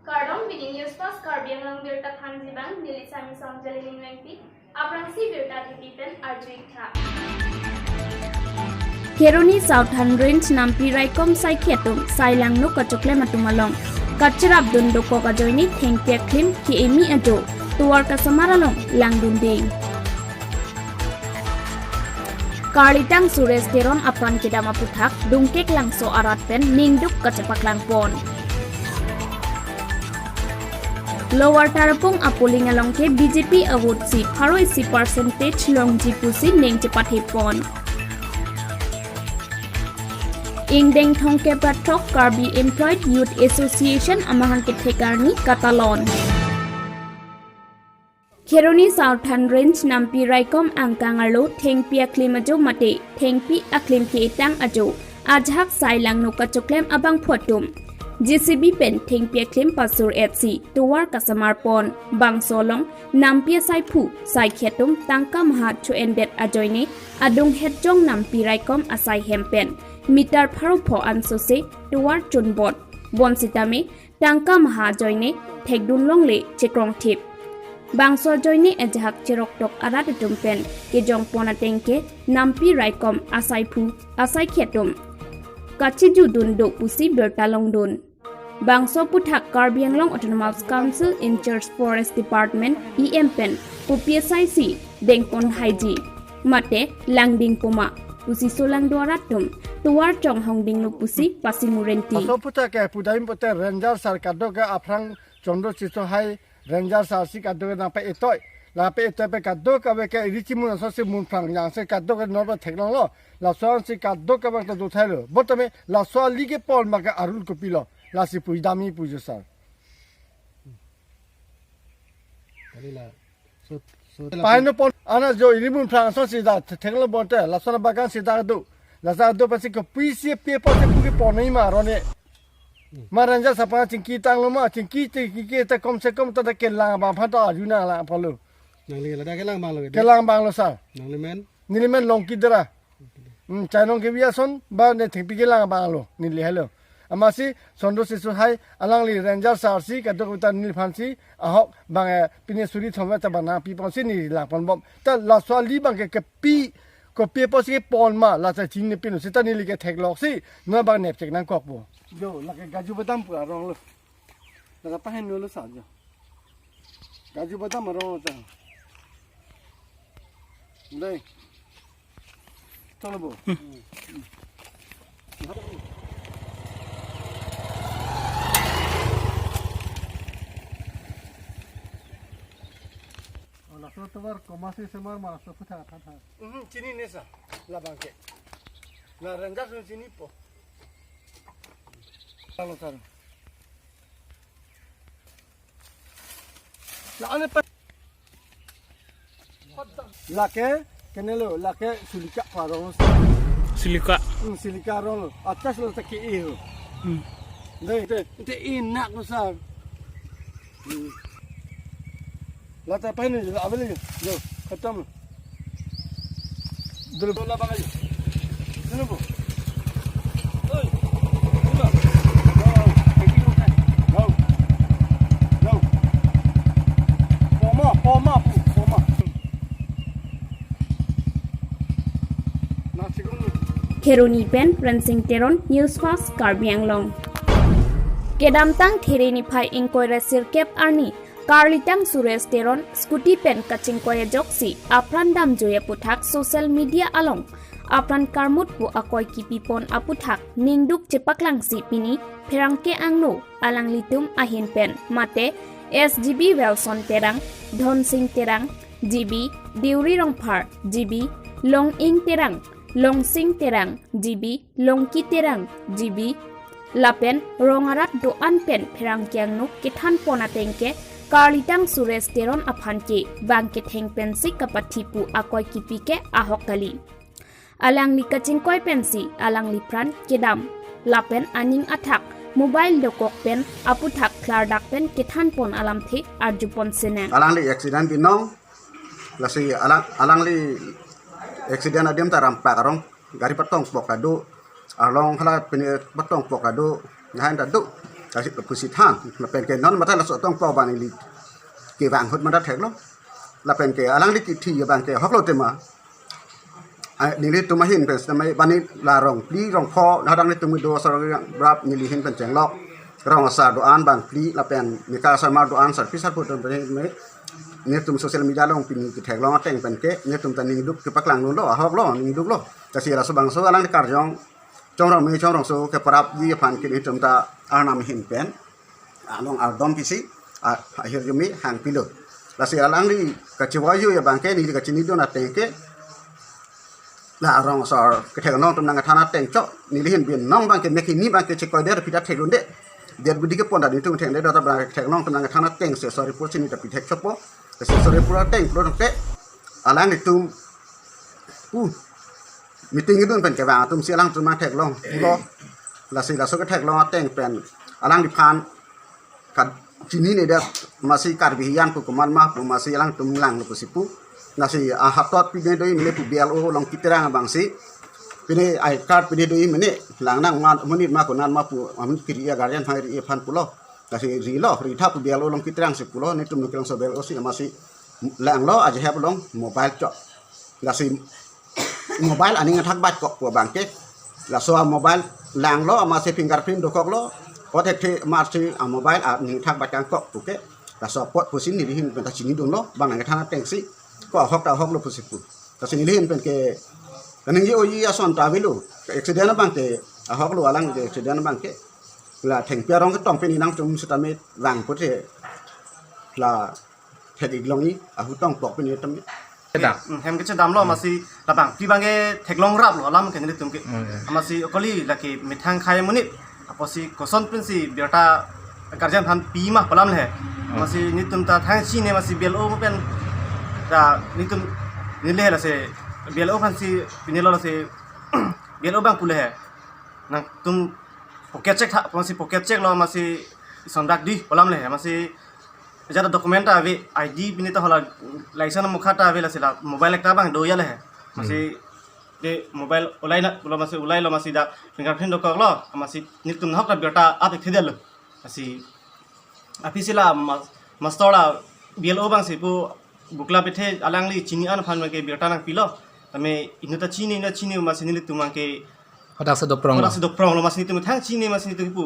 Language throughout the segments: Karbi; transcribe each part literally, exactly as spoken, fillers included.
Kardom, pini News Fast Karbi Anglong birta thanji abang, neli Sami Song Jalining Wengpi. Aphrangsi birta thepi pen arju-ik tha. Kheroni Southern Range nampi raikom saikhi atum sailangno kachoklem atum along kachirapdun dokok ajoine thengpi aklim ke-emi ajo tovar kasamar along langdunding. Karlitang Suresh Teron apran kedam aputhak Dungkek Langso arat pen ningduk kachepaklangpon. Lower Tarapung apolling along ke B J P a-vote si pharo isi percentage longji pusi ning chepathepon. Ingdeng thomkep ra throk Karbi Employed Youth Association amahang kethek arni katalon. Kheroni Southern Range nampi raikom angkang arlo thengpi aklim ajo mate thengpi aklim ke-etang ajo ajahak sailangno kachoklem abangphu atum J C B pen thengpi aklim pasur-etsi tovar kasamarpon. Bangso along nampi asaiphu saikhi atum tangka maha cho-endet ajoine adung hetjong nampi raikom asai hem pen meter pharo pho ansose tovar chunbot. Bonsitame tangka maha ajoine thekdun longle chekrongthip. Bangso ajoine ajahak cheroktok arat atum pen kejongpon ateng ke nampi raikom asaiphu asaikhi atum kachijudun do pusi birta longdun. Bangso aputhak Karbi Anglong Autonomous Council in charge Forest Department E M pen kopi asaisi dengpon haiji mate langding poma pusi solangdo arat atum tovar chonghongdinglo pusi pasimurenti. Laso aputhak ke pudam pote Ranger Sir kadokave aphrang Chandra Tisso hai Ranger Sir si kadokave nangpa-etoi. Nangpa-etoi pen kadokave ke iri chimun aso si munphrang jangsi kadokave norba theklonglo. Laso ansi kadokave ta dothailo. Botame laso ali kepon ma ke arul kopilo. Lasi pudamji pujo sir. Kali la. So, so, Paino pon ana jo iri munphrang aso si da the-, theklong bonte. Laso na bagan si da do. Laso do pasi kopi si pe pon si pu kepon nangji ma arone. Ma Ranger Sir aphan chingki tanglo ma, chingki chingki ke ta kom se kom ta da kelang abang aphan ta arjuna lang aphanlo. Nangli ladak kelang abanglo ke? Kelang abanglo sir. Nangli men? Neli men Longki Dera. Hmm, Chainong kevi ason ba ne thengpi kelang abanglo neli helo. Amatsi Chandra Tisso hai alangli Ranger Sir si kadokave ta neliphan si ahok bang, eh, pine suri thomve ta bana piponsi neli langponbom. Ta laso ali bang ke kepi kopi apotsi kepon ma la ta chinine pin seta neli ke theklok si na bang nepchek nangkokpo. Jo, lake kaju badam pu aronglo. Lake pahen lo sa jo. Kaju badam arong ta. Dei. Chalo bo. Oh, laso tovar komatsi semar ma laso aputhak tha tha. Mhm, chinine sir. Labang ke. La Ranger Sir chinipo. Chalo sir. La ane pa. Lake, kenelo, lake silika parong. Silika. Hmm, silika rong. Atas lo ta ke-e ho. Hmm. Dei, dei, dei, enak lo sir. Hmm. La ta pahen lo, abele lo. Khatam. Dulu bola bang aja. Dulu bo. Oi. Dulu. Go. Go. Go. Poma, poma, pu, poma. Nasi gung. Kheroni pen Rensing Teron, News Fast Karbi Anglong. Kedamtang There niphai ingkoi ra sirkep arni Karlitang Suresh Teron scooty pen kachingkoi ajoksi apran damjui aputhak social media along apran karmut pu akoi kipipon aputhak ningduk chepaklangsi pini pherangke angno alanglitum ahin pen mate S G B Wilson Terang, Dhonsing Terang, G B, Deuri Rongphar, G B, Longing Terang, Longsing Terang, G B, Longki Terang, G B, lapen rong arat do-an pen pherangke angno kethanpon ateng ke Karlitang Suresh Teron aphan ke bang ketheng pensi kapathi pu akoi kipi ke ahok kali. Alangli kachingkoi pensi alangliphan kedam lapen aning athak mobile dokok pen aputhak klardak pen kethanpon alamthe arjupon senang. Alangli accident binong, lasi alang, alangli Accident adim ta Rampak arong gari patongpok ta do, along hala pine patongpok ta do, nahan ta do, kasi pusi than, lapen ke non mata laso tongpok abang neli kevang ahut mata theklong, lapen ke alangli kithi abang ke ahoklo tema. Ai, nelitum ahin pen sitame bani la rong phli rong pho, hadang nelitum do asor rap neli ahin pen chenglok. Rong asar do-an bang phli lapen Mika Sharma do-an, sarpi sarpo atum pen me, nelitum social media along pini ketheklong ateng pen ke nelitum ta ningduk kepaklang dunlo, ahoklo, ningduklo. Kasi laso bangso alangli karjong chongrong me chongrongso keparapji aphan ke nelitum ta Arnam ahin pen along ardom pisi, a, ahirjume hangpilo. Lasi alangli kachevoiyo abang ke neli kachinidun ateng ke, la rong asor kethek nong atum nangkethan ateng chok, neli ahin binong abang ke mek hini abang ke chekoi der pita theklonde. Der budi kepon ta nelitum thengde, dota abang kethek nong atum nangkethan ateng se sorry pur chini ta pithek chokpo. Se sorry pur ateng pulotangte alanglitum pu meeting idun pen kevang atum si alangtum nangtheklong pulo. Lasi laso ketheklong ateng pen alangliphan kachinine det, masi Karbi hijan pu komat ma pu masi alangtum langlo pusi pu. Lasi ahatot pine do-i mene pu B L O along keterang abang si, pine I card pine do-i mene, lang nang man monit ma konat ma pu amun kiri-e guardian aphan ri-e aphan pulo. Lasi rilo, ritha pu B L O along keterang si pulo, nelitum Keklangso B L O si masi langlo, ajahep along mobile chok. Lasi mobile aning athak bat kok pu abang ke. Laso a mobile langlo, amatsi fingerprint dokoklo. Apot thekthe amatsi a mobile aning athak bat kangkok pu ke. Laso apot pusi neli ahin pen ta chinidunlo, bang nangkethan ateng si ko ahok ta ahoklo pusi pu. Lasi neli ahin pen ke kaningje-oji ason ta avelo. Accident abang ke ahoklo, alang ke accident abang ke. La thengpi arong ketong pini nangtum sitame vang pute la thek-ik longji, ahu tongpok pini tame. Kedam. Hmm, hem kechedamlo, amatsi labang phli abang ke theklong raplo alam ke nelitum ke. Hmm, ya. Amatsi okoli lake methang khai monit, apotsi koson pensi birta guardian aphan pi ma pu alam le. Hmm. Amatsi nelitum ta thang chini amatsi B L O pen ta nelitum neli lasi B L O aphansi pinelo lasi B L O abang pule he. Nangtum pocket check tha, amatsi pocket check lo, amatsi sondak di pu alam le he, amatsi jada document ta ave, I D pine ta hala license mukha ta ave, lasi la mobile ekta abang do-i le he. Amatsi de mobile ulai na, lo amatsi ulailo, amatsi dak fingerprint dokoklo, amatsi nelitum nahok ta birta ap-ik thedetlo. Lasi aphi si la mas-, master la B L O abang si pu bukla pethe alangli chini an aphan abang ke birta nangpilo. Tame inut ta chini, inut ta chini amatsi nelitum abang ke hadak si doprong lo. Hadak si doprong lo, amatsi nelitum thang chini amatsi nelitum pu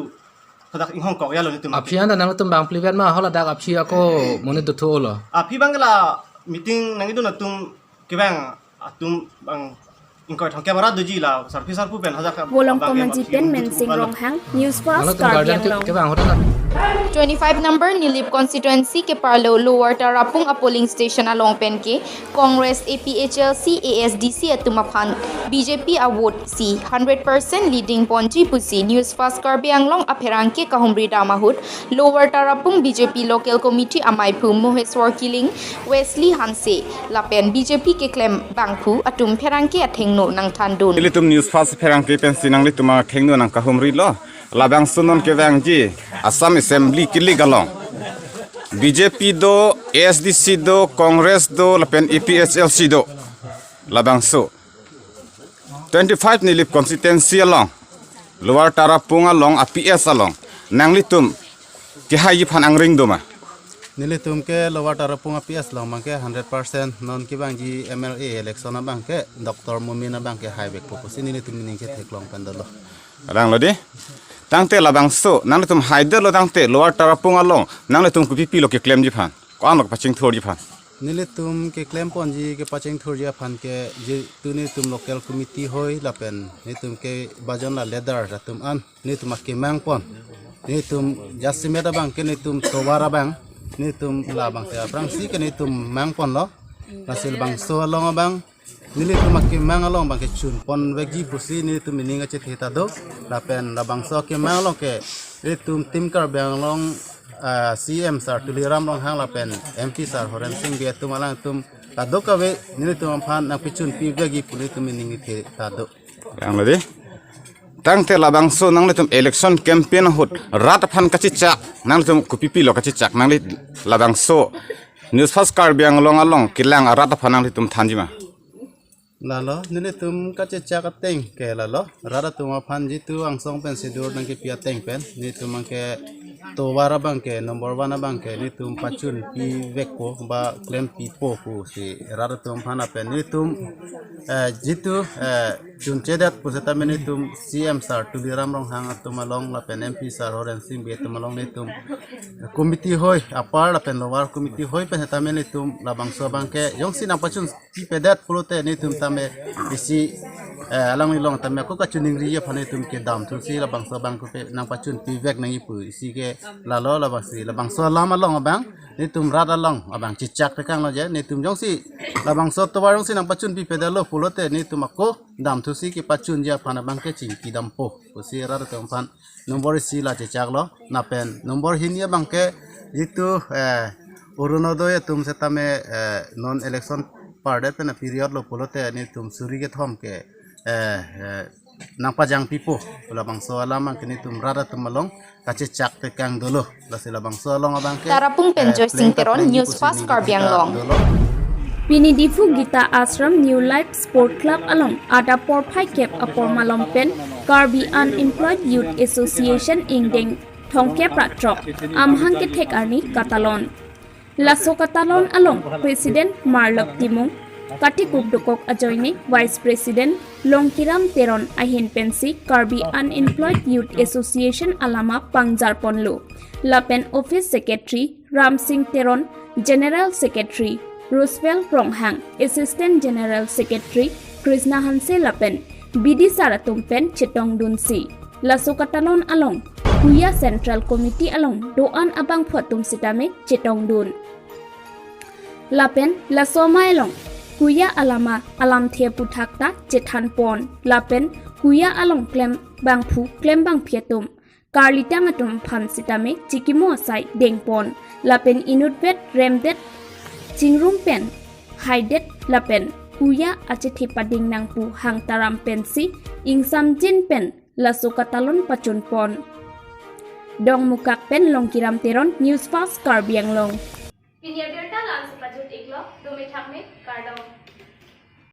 hadak inghong kok ya lo nelitum. Aphi an ta nangtum bang phli vet ma, hala dak aphi ako monit dothu lo. Aphi abang ke la meeting nangidun atum kevang atum abang ingkoi thongkep arat doji la sarpi sarpo pen hadak Volongkom abang ke Aji pen Mensing Ronghang, News Fast, nangtum Karbi guardian ke Anglong. Kevang hoda. Twenty-five number Nilip constituency keparlo Lower Tarapung a polling station along pen ke Congress, A P H L C, A S D C atum aphan B J P a vote si hundred percent leading ponji pusi News Fast Karbi Anglong apherangke kahumri dam ahut Lower Tarapung B J P Local Committee amaiphu Moheswar Killing, Wesley Hanse lapen B J P keklem bangphu atum pherangke athengno nangthandun. Ilitum News Fast pherangke pensi nanglitum athengno nangkahumrilo. Labangso non kevangji Assam Assembly kilik along B J P do, A S D C do, Congress do, lapen A P H L C do. Labangso twenty-five Nilip constituency along, Lower Tarapung along, a P S along, nanglitum kehaiji aphan angring do ma? Nelitum ke Lower Tarapung a P S along abang ke hundred percent non kevangji M L A election abang ke Doctor Momin abang ke haivekpo pusi nelitum aning ketheklong pen dolo. Rang lo di. Tangte labangso nanglitum haidetlo tangte Lower Tarapung along nanglitum kopi pilo keklemji aphan, ko-an lo kepachingthurji aphan? Nelitum keklem ponji kepachingthurji aphan ke, jitu nelitum local committee hoi lapen nelitum ke bajon la leader atum an, nelitum akemang pon. Nelitum jasemet abang ke nelitum tovar abang, nelitum labang te aphrangsi ke nelitum mang ponlo. Lasi labangso along abang nelitum akemang along abang ke chun ponvekji pusi nelitum aning achethe ta do. Lapen labangso akemang along ke nelitum Team Karbi Anglong, ah, C M Sir Tuliram Ronghang lapen M P Sir Horen Sing Bey atum alangtum kadokave nelitum aphan nangpachun pivekji pu nelitum aning kethe ta do. Rang lo di. Tangte labangso nanglitum election campaign ahut rat aphan kachechak, nanglitum kopi pilo kachechak, nangli labangso News Fast Karbi Anglong along kelang arat aphan nanglitum thanji ma? Lalo, nelitum kachechak ateng ke lalo, rat atum aphan jitu angsong pen sidur nangkepi ateng pen, nelitum abang ke tovar abang ke, number one abang ke, nelitum pachun pivekpo, ba klempipo pusi rat atum aphan lapen nelitum, eh, jitu, eh, chunchedet pusitame nelitum C M sir Tuliram Ronghang atum along lapen M P sir Horensing Bey atum along nelitum committee hoi, upper lapen lower committee hoi pen setame nelitum labangso abang ke jongsi nangpachun pipedet pulote nelitum tame isi, eh, alanglilong tame ako kachiningri aphan nelitum kedamthusi labangso abang ke nangpachun pivek nangji pu isi ke lalo labangsi labangso alam along abang nelitum rat along abang chechak tekanglo je nelitum jongsi labangso tovar jongsi nangpachun pipedetlo pulote nelitum ako damthusi kepachunji aphan abang ke chingki dampo pusi rat atum aphan number isi la chechaklo, lapen number hini abang ke jitu, eh, Orunodoi atum setame, eh, non election pardet pen a-period lo pulote nelitum suri kethom ke, eh, eh, nangpajangpipo, labangso alam abang ke nelitum rat atum along kachechak tekang dolo, lasi labangso along abang ke, Tarapung pen eh, Joy Singh plengta Teron, plengji News pusi Fast ning Karbi kethekta Anglong dolo. Pini Diphu Gita Ashram New Life Sport Club along adap porphai kep apor malom pen Karbi Unemployed Youth Association ingdeng thomkep ra throk amahang kethek arni katalon. Laso katalon along President Marlok Timung, katikuk dokok ajoine Vice President Longkiram Teron ahin pensi Karbi Unemployed Youth Association alama pangjarponlo. Lapen Office Secretary Ramsing Teron, General Secretary Roosevelt Ronghang, Assistant General Secretary Krishna Hanse lapen bidisar atum pen chetongdunsi laso katalon along Kuya Central Committee along do-an abangphu atum sitame chetongdun. Lapen laso amei along Kuya alama alamthe aphuthak ta chethanpon. Lapen Kuya along klembangphu klembangphi atum karlitang atum aphan sitame chikimo asai dengpon. Lapen inutvet remdet chingrum pen haidet lapen Kuya achethe pading nang pu hangtaram pensi ingsamjin pen laso katalon pachunpon. Dongmukak pen Longkiram Teron, News Fast Karbi Anglong. Pini abirta la-ansi pajut-iklo, dome thakme, kardom.